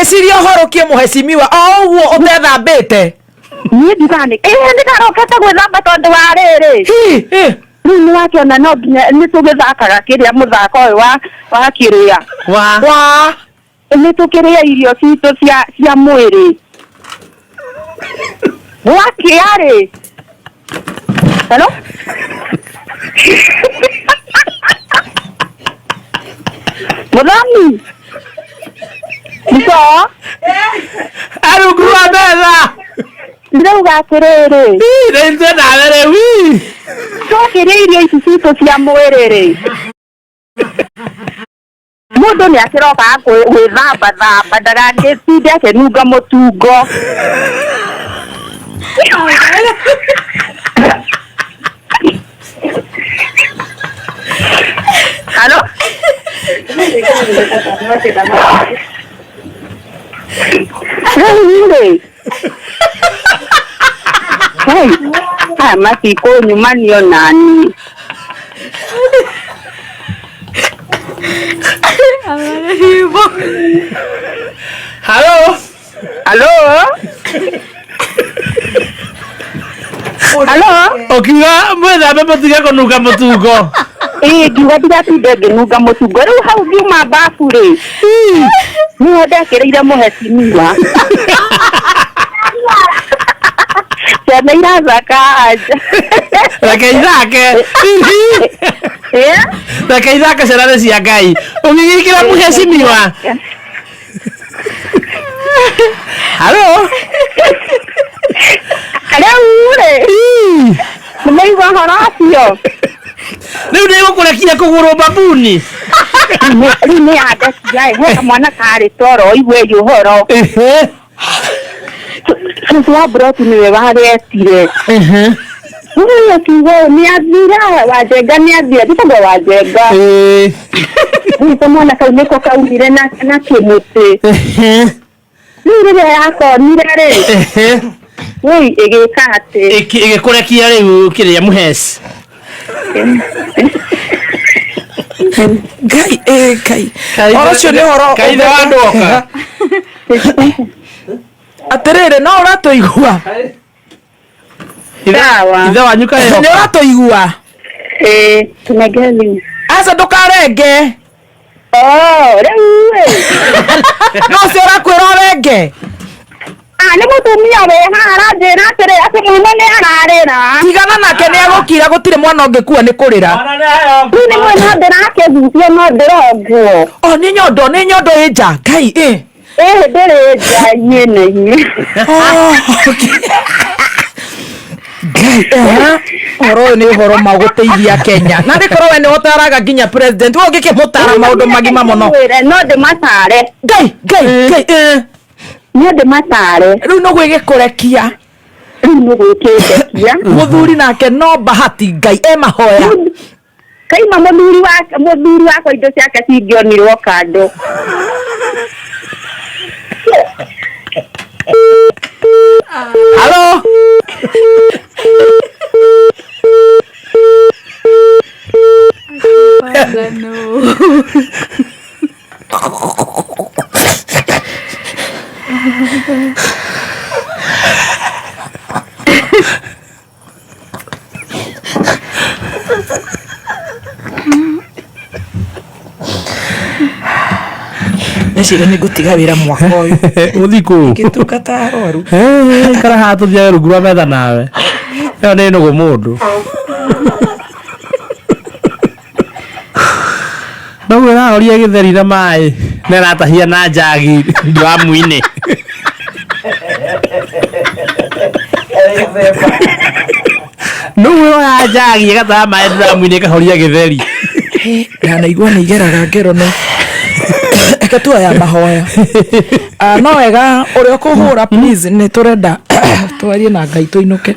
Ũgĩciria ũhoro mũhecimiwa o ũguo ũtethambĩte. Niĩ ndiugaga nĩ nĩndarokete gwĩthamba tondũ wa rĩrĩ. Hi, hi. Rĩu nĩwakĩona no nginya nĩ tũgĩthakaga kĩrĩa mũthako ũyũ wa kĩrĩa. Wa. Wa. Nĩ tũkĩrĩa irio citũ cia mwĩrĩ. Gwakĩa rĩ. Hello? Mũthoni. Nĩco? Arungu wa metha. Ndĩrauga atĩrĩrĩ. Rĩu twĩ nawe rĩu. Twakĩrĩa irio ici citũ cia mwĩrĩ rĩ. Mũndũ nĩ akĩrokaga gwĩthamba thamba ndagagĩtinde akĩnunga mũtungo. Halo? Rĩu rĩ. Hey, haya matikũnyumania nani. Halo. Halo? Halo? Ũkiuga mwĩthambe mũtige kũnunga mũtungo. Ĩĩ, ngiuga ndigatinde ngĩnunga mũtungo. Rĩu hau ngiuma babu rĩ, nĩho ndekĩrĩire mũhecimiwa. Ciana irathaka anja. Reke ithake. Ĩ? Reke ithake ciana nĩ cia Ngai. Ũgĩgĩkĩra mũhecimiwa. Halo. Rĩu rĩ, nĩmaigua ũhoro ũcio? Rĩu nĩ gũkũrekia kũgũrũ babuni. Rĩu nĩ yandekia ĩ, he kamwana karĩ toro igue ũhoro. Cũcũ wa Broti nĩwe waretire. Rĩu akiuga ũũ, nĩ athira, Wanjenga nĩ athira, njĩtagwo Wanjenga. Rĩu kamwana kau nĩko kaumire na kĩmũtĩ. Rĩu rĩrĩa yakonire rĩ, wũi ĩgĩka atĩ. Ĩgĩkũrekia rĩu kĩrĩa mũheci. Ngai ĩ Ngai. Ũhoro ũcio nĩ ũhoro. Kaithe wa ndoka. Atĩrĩrĩ, no ũratũigua? Sawa. Ithe wanyu Nĩ kaĩhoka. ũratũigua? Ĩĩ, tũnengere thimũ. Aca ndũkarenge. Oh, rĩu ĩ. No ũcio ũrakwĩra ũrenge. Ah, nĩ mũtumia wĩ haha aranjĩra atĩrĩ atĩ mwana nĩ ararĩra. Tigana nake nĩ egũkira, gũtirĩ mwana ũngĩkua nĩ kũrĩra. Rĩu nĩ mwena ndĩrakĩhutia no ndĩrongwo. O nĩ nyondo, nĩ nyondo ĩ nja. Ngai ĩ. Ĩĩ ndĩrĩ nja inyuĩ na inyuĩ. Oh, okay. Ngai, ehe. Ũhoro ũyũ nĩ ũhoro ma gũteithia Kenya. Na nĩ korwo we nĩ ũtaraga nginya president, we ũngĩkĩmũtara maũndũ magima mũno. Mwĩre, no ndĩmatare. Ngai, Ngai, Ngai, ĩ. No ndĩmatare. Rĩu nĩ gwĩgĩkũrekia. Rĩu nĩ gwĩkĩndekia. Mũthuri nake no bahati Ngai e mahoya. Kaima mũthuri wakwa indo ciake cingĩonirwo kando. Halo. No. Ndeciria nĩ ngũtiga wĩra mwaka ũyũ. Ũthiĩ kũ? Ngĩtungata arwaru. Ikara haha tũthiage rungu rwa metha nawe. Ĩyo nĩ nũgũ mũndũ. Noguo ĩrahoria gĩtheri na maĩ na ĩratahia na njagi nduramu-inĩ. Noguo ĩroya njagi ĩgataha maĩ nduramu-inĩ ĩkahoria gĩtheri. Ndanaigua nĩ igeraga ngero no reke tuoya mahoya. Ah, no wega ũrĩa ũkũhũra please nĩ tũrenda twarie na Ngai tũinũke.